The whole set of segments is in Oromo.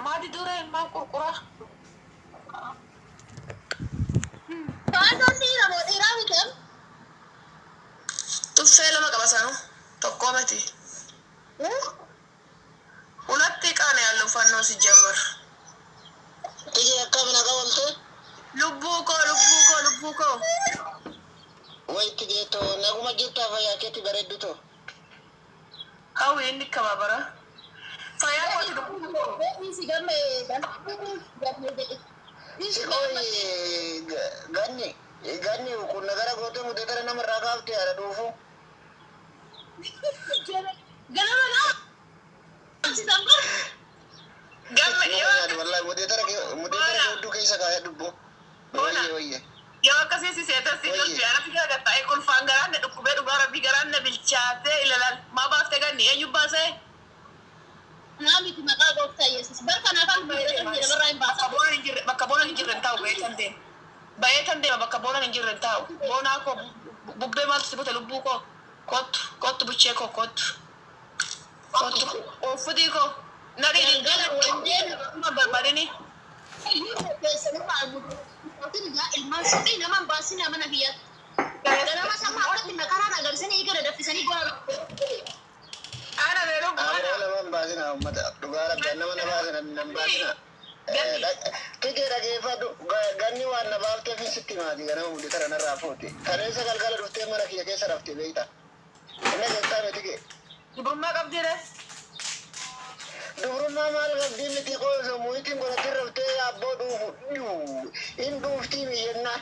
Maadi duree maal qurquraa? Faandoon dhiira moo dhiiraa miti am? Tuffee lama qaba sanuu tokko miti. Ulatti qaane yaallu fannoo si jammar. Tijji akkami nagaa oolte? Lubbuu koo lubbuu koo lubbuu koo. Wayitti geetoo naguma jirtaa fayyaa keetti bareeddu too. Hawwi inni kabaabara. Fayyaa kooti lubbuu koo. Dhiisi gamme gamme jedhe. Si qoyi ganni ganni kun nagara gootee mudee namarraa kaaftee haadha dhuufu. Ganama naa. Sitan bar. Gamme yoo Wallahi mudee tara hedduu keessa kaayee dubbo. Wayye wayye. Yoo akkasii si seetas si tolche ana figaa gattaa'ee kolfaan garaan na dhukkubee dhugaa rabbii garaan na bilchaatee ilalaan maa baaftee ganni eenyu baasee? Naa miti maqaa gooftaa Yesuus. Bar kanaaf kan namarraa hin Bakka baasan. boonaan hin jirre bakka boonaan hin jirre hin taa'u ba'ee tan deema. Ba'ee tan deema bakka boonaan hin jirre hin taa'u. Boonaa koo bubbee maaltu si bute lubbuu koo kottu kottu buchee koo kottu. Kottu uffudii koo nadhii Galgala wandeen nama barbaadini. Ilmaan suphii nama hin baasina mana kiyyaatti. Ganama sama akkatti makaraan agarsiisanii eegala danfisanii gola. Ana beeluu Aboo bu'aana. nama hin baasina uummata dhugaa rabbi nama na baasina nan baasina. Tijji dhageeffadhu ganni waan na baafteef sitti maati ganama mudee tara narraa fuute. Kaleessa galgala dhuftee mana kiyya keessa raftee beekta. Inni keessaa miti kee. Dubrummaa qabdii Dubrummaa maal qabdii miti qoosoo muyitiin godhattee raftee abboo dhuufu hin dhuuftii miyyannaa.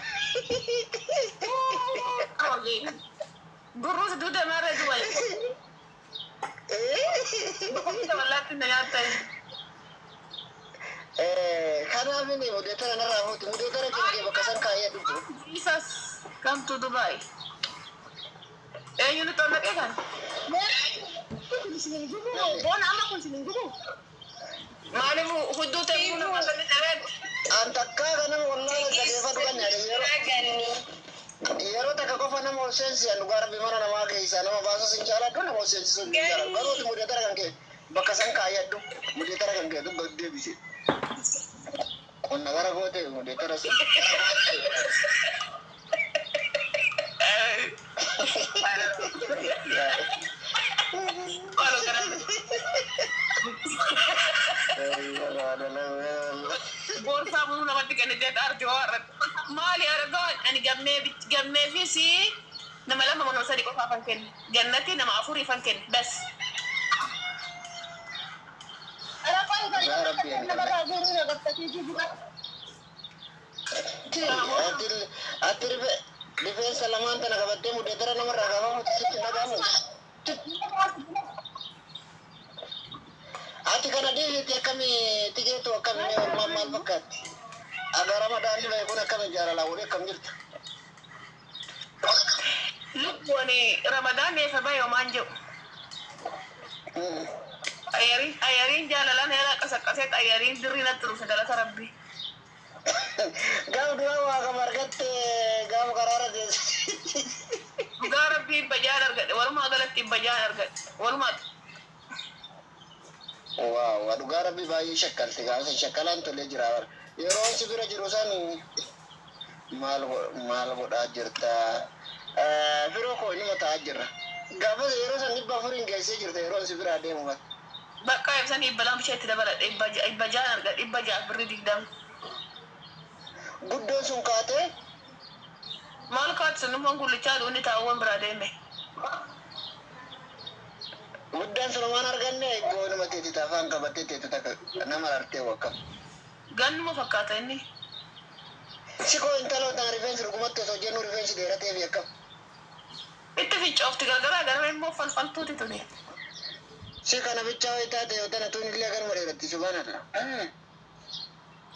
Gurruus duude maarree duwwaye. Dhukkubsa wallaatti na nyaatta. Kanaaf inni mudee tara narraa fuute mudee tara kee bakka san kaayee dhuftu. Jesus come to Dubai. Eenyu nu xonnaqee kan? Boona amma kun isin hin gubu. Maaliif hudduu ta'e nama sani dhabee? An takkaa kanama wallahi dhageeffadhu kan yeroo takka qofa nama ol seensisan dhugaa rabbi mana namaa keessaa nama baasas hin jaaladhu nama ol seensisu hin jaaladhu garuu ati mudee tara kan kee bakka san kaayadhu mudee tara kan kee dubba deebise. Qonna gara goote mudee tara sun. Boorsaa buluu namatti kennitee dhaarti hoo irratti. Maali argaa ani gammee gammee fi si nama lama mana sadi qofaafan kenne. Gannatti nama afuriifan kenne bas. Ati rifeensa lamaan tana qabattee mudee tara namarraa kaafamu sitti dhagahamu. Ati kana dhiisiti akkami tigeetu akkami mee ormaan maal fakkaatti? Agarama daandii bahe kun akkami jaalalaa walii akkam jirta? Lubbuun Ramadaan eessa bahe homaan jedhu. Ayyariin jaalalaan heera qasaqqasee ayyariin dirrii natti dhufe galata rabbi. Gaafa duraa waa qaba argatte gaafa karaara deesse. Dhugaa rabbii bajaan argadhe walumaa galatti bajaan argadhe walumaa. Waaw dhugaa rabbii baay'ee shakkalte gaafa shakkalaan tolee jira. Yeroo si bira jiru san maal maal godhaa jirta? Firoo koo inuma taa'aa jirra. Gaafa yeroo san 400 geessee jirta yeroo si bira adeemu kan. Bakka ibsan 200 isheetti dabaladhe 600 argadhe 600 birrii 20. Guddoon sun kaatee Maal kaatu sun immoo gullichaa duuni taa'uuwwan biraa deeme. Guddaan sun waan arganne goonuma teeti afaan qabattee teetu takka nama artee wakka. Gannuma fakkaata inni. Si koo intaloo tana rifeensi dhugumatti osoo jennu rifeensi dheeratee fi akkam. Itti fincoofti gargaraa garuu immoo falfaltuuti tuni. Si kana bichaa wayi taate yoo tana tun illee garuma dheeratti subhaanallah.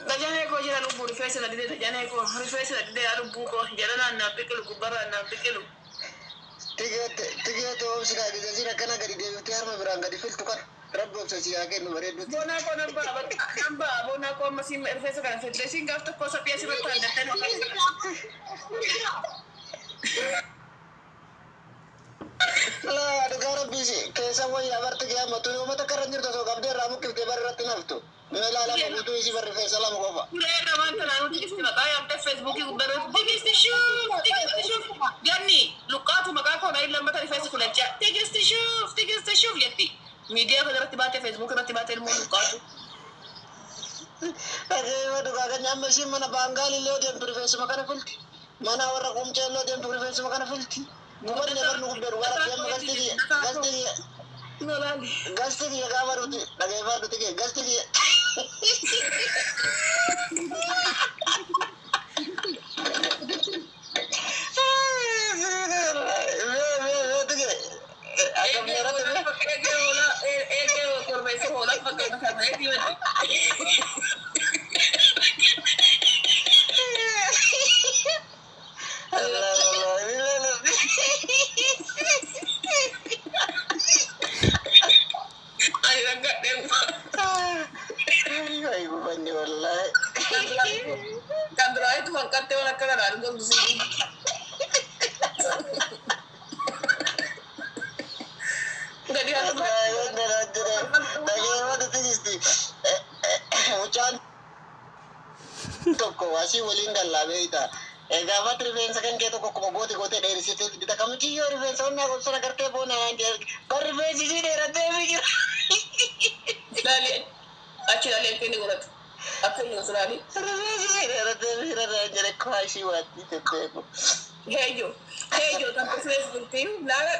Dajanee koo jira lubbuu rifeensi na didee dajanee koo rifeensi na didee lubbuu koo jala naan naaf biqilu gubbarraan naaf biqilu. Tigeete oomsi kaa gizasiin akkana gadi deebiftee harma biraan gadi filtu kana rabbi obsa si haa kennu bareeddutti. Boonaa koo nan ba'a bakka nan ba'a boonaa koo amma siin rifeensa kana filtee siin gaaf tokko sophii asirratti addattee nu Laa dhugaa rabbii keessa wayyaa barti kee amma tuni uummata karra jirtu osoo qabdee irraa muqqiftee bara irratti naftu. Mee laalama guutuu isii barri feessa lama qofa. Turee irra waan tanaa nuti isti maqaa yaamtee feesbuukii gubbarratti tigisti shuuf tigisti shuuf ganni luqqaatu maqaa koo naan lammata rifeensa filachaa tigisti shuuf tigisti shuuf jetti. Miidiyaa kana irratti baatee feesbuukii irratti baatee ilmoo luqqaatu. Dhageema dhugaa kan amma ishiin mana baangaal illee deemtu rifeensuma kana filti. Mana warra qumcee illee deemtu rifeensuma kana filti. Gubanni barnu gubdee dhugaa rabbii amma gasti kiyya gasti kiyya gasti kiyya gaafa nuti dhageeffaa nuti kiyya gasti kiyya. Mee mee mee tike akkam dheerate mee. Eegee hoolaa eegee korbeessa hoolaa fakkaatu kan ta'e diimatti. Ani rakkadhee Ay gubanni wallaahi. kan duraanitu hanqattee waan akkana ilaalu gomdu si. Gadi haa Mucaan tokko asii waliin gallaa beeyta. Gaafa rifeensa kan kee tokko akkuma goote gootee dheerisitee bita kamichiyyoo rifeensa onnaa gobsana gartee boona naan jedhe bar rifeensi isii dheeratee fi jira. Laali achi laali akka inni godhatu. Akka inni godhatu laali. Rifeensi isii dheeratee fi jira naan jedhe kwaashii waattii tetteeku. Heeyyo heeyyo kan qufees bultii laala.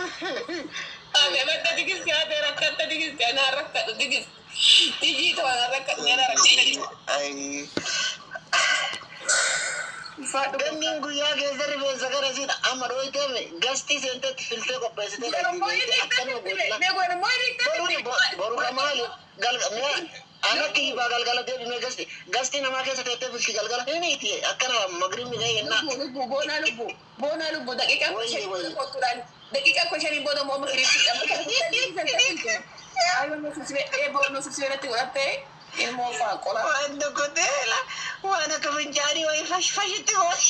Ame madda tigisti haatee rakkatta tigisti anaa rakkadhu tigisti. Tijii to'an rakkadhu anaa rakkadhu. Ay. Ganniin guyyaa keessa rifeensa gara isiidha. Amma dhooyteeme gastii seentetti filtee qopheessitee akkanuma gootila. Boru ka maali? Ana kiyyibaa galgala deebimee gasti gastii namaa keessa teettee filti galgala hin hiiti akkana magribni ga'e yennaa. Lubbu boonaa lubbu boonaa lubbu daqiiqaa kudha shanii booda kottuudhaan daqiiqaa 15 booda immoo makiriitti irratti godhattee ilmoo faa qolaa Waan tokko ta'eela waan akka fincaanii wayii fashfashitti gooti.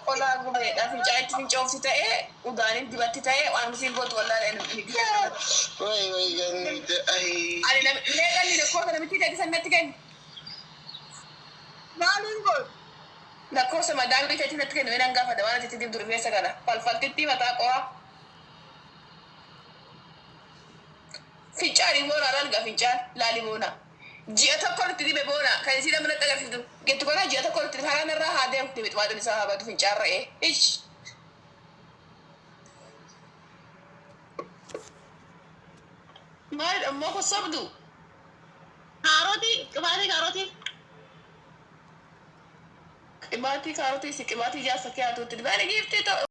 Qolaa gubeedha fincaanitti fincoofti ta'ee udaaniin dibatti ta'ee waan isiin gootu wallaalee ni Wayi wayi ganni ta'e. Ani mee qalli lakkoofsa namitti ta'e san natti kenni. Maaliin godhu? Lakkoofsa madaamii ta'e natti kenni mee nan gaafata waan ati dibdu rifeensa kana falfaltitti mataa qoraa. Fincaanii boonaa laal gaa fincaan laali boonaa. Ji'a tokko itti dibe boonaa kan isii namni agarsiiftu gettu kana ji'a tokko itti karaan irraa haa deemu dibe xumaaxin isaa haa badu fincaan ra'ee. Ish. Maalidha ammoo kun sobdu? Kaarotii, qibaatii kaarotii. Qibaatii kaarotii si qibaatii jaarsa kee haatuutti dibe. Ani giiftii ta'u.